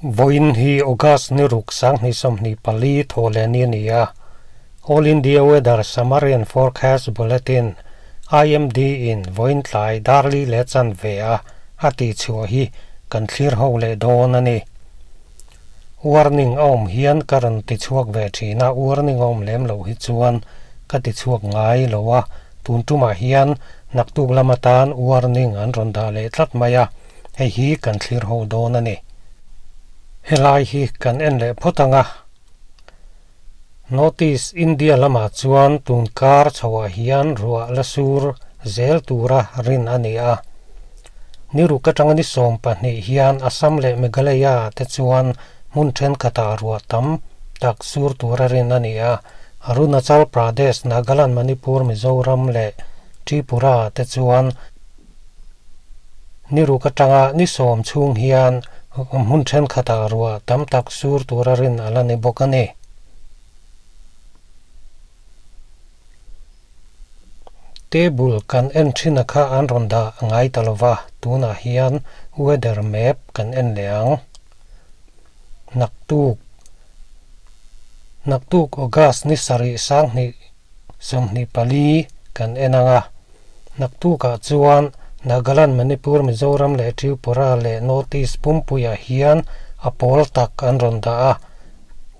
Vawiin hi August ni ruk 2024 thawhlehni a ni a, All India Weather Summary and Forecast Bulletin, IMD, in vawiin tlai darli leh chanve a a tihchhuah hi kan thlir ho leh dawn a ni. Warning a awm hian ka rawn ti chhuak ve thin a, warning a awm lem loh hi chuan ka ti chhuak ngai lo a, tun tumah hian naktuk lam atan warning an rawn dah leh tlat mai a, hei hi kan thlir ho dawn a ni. Helai hi kan en leh phawt ang a, Notice India lamah chuan tun kar chhoah hian ruah la sur zel tura rin a ni a. Ni ruk atanga ni 12 hian Assam leh Meghalaya te chuan hmun thenkhatah ruah tam tak sur tura rin a ni a. Arunachal Pradesh, Nagaland, Manipur, Mizoram leh Tripura te chuan Ni ruk atanga ni 10 chhung hian hmun thenkhatah ruah tam tak sur tura rin a la ni bawk a ni. Table kan en thin a kha an rawn dah ngai ta lova, tunah hian weather map kan en leh ang. Naktuk Naktuk August ni sarih 2024 kan en ang a. Naktukah chuan Nagaland, Manipur, Mizoram leh Tripura leh North East pumpuiah hian a pawl tak an rawn dah a,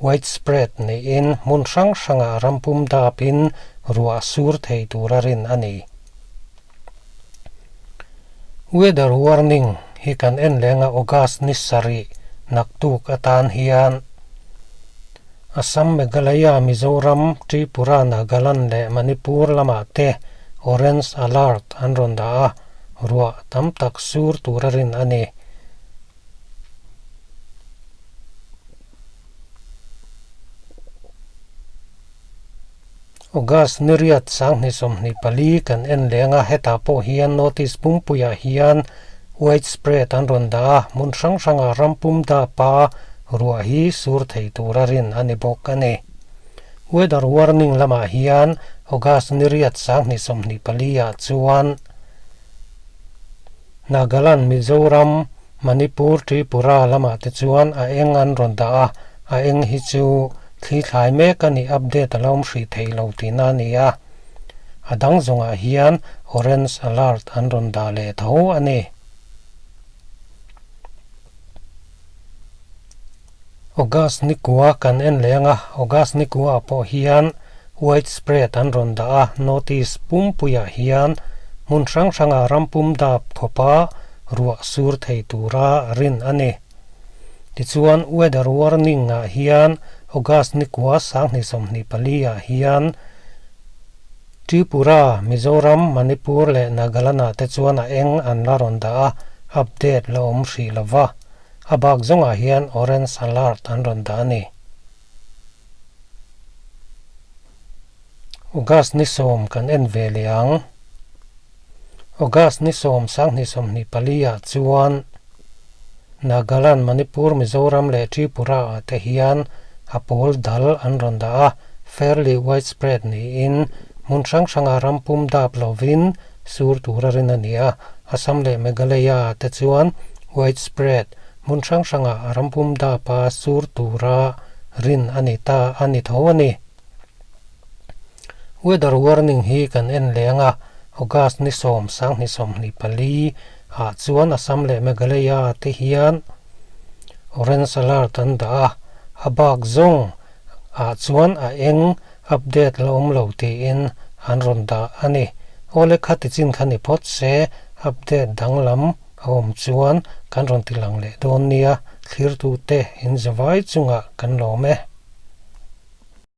widespread niin hmun hrang hrangah ram pum dapin ruah sur thei tura rin a ni. Weather warning hi kan en leng a August ni sarih naktuk atan hian Assam, Meghalaya, Mizoram, Tripura, Nagaland leh Manipur lamah te Orange Alert an rawn dah a, ruah tam tak sur tura rin a ni. August ni riat 2024 kan en leng a, hetah pawh hian notice pumpuiah hian widespread an rawn dah a, hmun hrang hrangah ram pum dapa ruah hi sur thei tura rin a ni bawk a ni. Weather warning lamah hian August ni riat 2024 ah chuan Nagaland, Mizoram, Manipur, Tripura lamah te chuan a eng an rawn dah a, a eng hi chu thli thlai mek a nih update a lo awm hrih theih lo tihna a ni a. A dang zawngah hian orange alert an rawn dah leh tho a ni. August ni kua kan en leng a, August ni kuaah pawh hian widespread an rawn dah a, notice pumpuiah hian hmun hrang hrangah ram pum dap khawpa ruah sur thei tura rin a ni. Tichuan weather warning ah hian August ni kua 2024 ah hian Tripura, Mizoram, Manipur leh Nagaland ah te chuan a eng an la rawn dah a, update la awm hrih lova. A bak zawngah hian orange alert an rawn dah a ni. August ni 10 kan en ve leh ang. August ni 10 2024 ah chuan Nagaland, Manipur, Mizoram leh Tripura ah te hian a pawl dal an rawn dah a, fairly widespread niin hmun hrang hrangah ram pum dap lovin sur tura rin a ni a, Assam leh Meghalaya ah te chuan widespread hmun hrang hrangah ram pum dapa sur tura rin a ni ta a ni tho a ni. Weather warning hi kan en leng a, August ni 10 2024 ah chuan Assam leh Meghalaya te hian orange alert an dah a, a bak zawng ah chuan a eng update la awm lo tiin an rawn dah a ni. Awle kha tichin kha ni phawt se update danglam a awm chuan kan rawn ti lang leh dawn nia, thlirtute in zavai chungah kan lawm e.